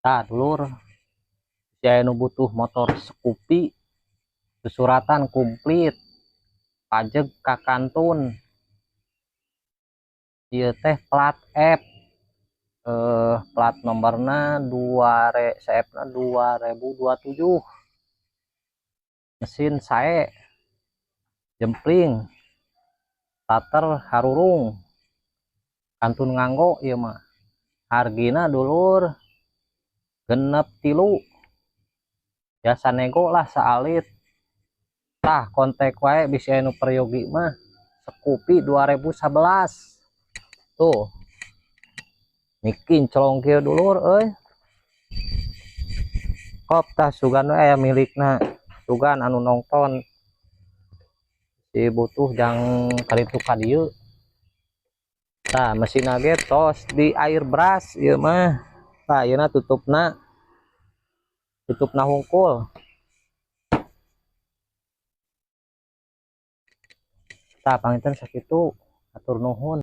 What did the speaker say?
Tah dulur, aya nu butuh motor Scoopy, susuratan komplit, pajeg ka kantun. Ieu teh plat F, plat nomorna dua re CF na 2027. Mesin sae, jempling, starter harurung, kantun nganggo ieu mah. Hargina dulur 6,5, biasa nego lah saalit. Tah kontak wae bisi anu peryogi mah. Scoopy 2011 tuh, kinclong kieu dulur euy. Kop tah sugan we aya milikna, sugan anu nongton si butuh jang karitu ka dieu. Tah mesinna ge tos di airbrush ieu mah. Tah ayeuna tutupna, tutupna hungkul. Tah panginten sakitu, atur nuhun.